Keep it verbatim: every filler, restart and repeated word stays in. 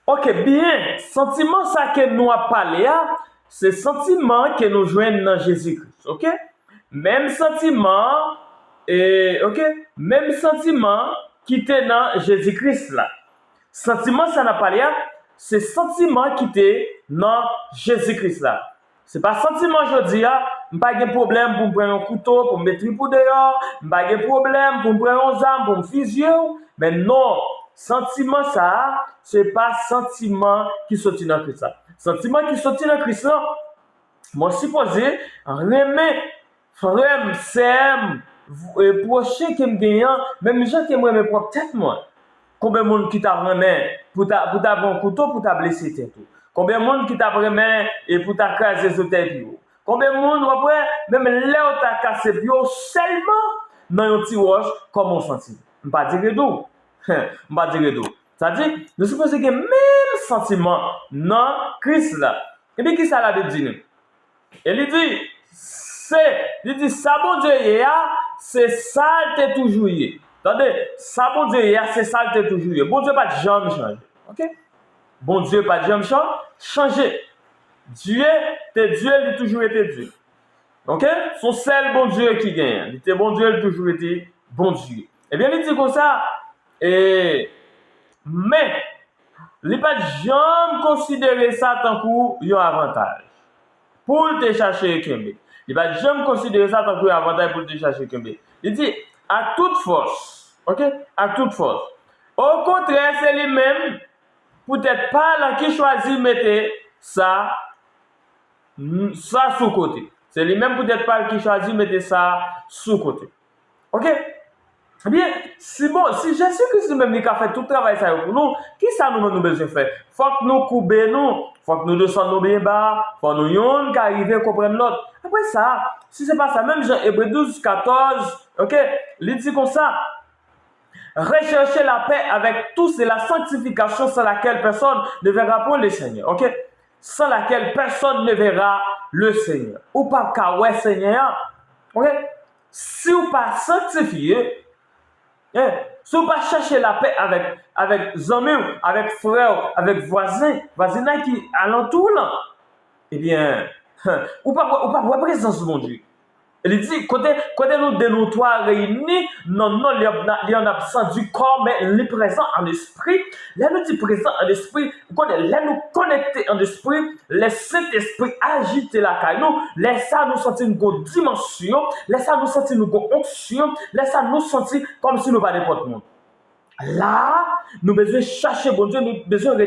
Ok, byen, santiman sa ke nou ap pale a, se santiman ke nou jwenn nan Jezi Kris, ok? Menm santiman, e, ok? Menm santiman ki te nan Jezi Kris la. Santiman sa n ap pale a, se santiman ki te nan Jezi Kris la. Se pa santiman jodi a, m pa gen pwoblèm pou m pran yon kouto, pou m met trip ou deyò, m pa gen pwoblèm pou m pran yon zam, pou m fizye w. Men non, santiman sa a, se pa santiman ki soti nan Kris la. Santiman ki soti nan Kris la, mwen sipoze renmen frè m, sè m, pwochen ke m genyen, menm jan ke m renmen pwòp tèt mwen. Konbyen moun ki t ap renmen pou ta, pou ta pran kouto, pou ta blese tèt ou? Konbyen moun ki t ap renmen e pou ta kraze zòtèy pye w? Konbyen moun, w ap wè, menm lè w ta kase pye w sèlman nan yon ti wòch, kòman w santi? M pa di rèd ou. M pa di rèd ou. Sa di, nou sipoze gen menm santiman nan Kris la. Epi kisa Labib di nou? E li di, se, li di sa Bondye ye a, se sa l te toujou ye. Tande, sa Bondye ye a, se sa l te toujou ye. Bondye pa t janm chanje. Ok? Bondye pa t janm chan-, chanje. Dye te Dye, li toujou rete Dye. Ok? Se yon sèl Bondye ki genyen. Li te Bondye, li toujou rete Bondye. Ebyen, li di konsa, e, men, li pa t janm konsidere sa tankou yon avantaj pou l te chache kenbe. Li pa t janm konsidere sa tankou yon avantaj pou l te chache kenbe. Li di, ak tout fòs, ok? Ak tout fòs. Okontrè, se li menm, poutèt pa l, ki chwazi mete sa, sa sou kote. Se li menm, poutèt pa l, ki chwazi mete sa sou kote. Ok? Ebyen, si bon, si Jezi Kris li menm li ka fè tout travay sa yo pou nou, kisa nou menm nou bezwen fè? Fòk nou koube nou, fòk nou desann nou byen ba, fòk nou youn ka rive konprann lòt. Apre sa, si se pa sa, menm jan Ebre douz katòz, ok, li di konsa, recherchez la paix avec tous et la sanctification sans laquelle personne ne verra point le Seigneur. Ok? Sans laquelle personne ne verra le Seigneur. Ou p ap ka wè Senyè a. Ok? Si w pa sanktifye, hein, si w pa chèche lapè avèk, avèk zanmi w, avèk frè w, avèk vwazen, vwazinay ki alantou w lan, ebyen, ou p ap, ou p ap wè prezans Bondye. E li di, kote, kote nou de nou twa reyini nan non li, li en absence du corps, men li prezan an espri. Lè nou di prezan an espri, ou konnen lè nou konekte an espri, lè Sentespri ajite lakay nou, lè sa nou santi nou gon dimansyon, lè sa nou santi nou gon onksyon, lè sa nou santi kòmsi nou pa nenpòt moun. La, nou bezwen chache Bondye, nou bezwen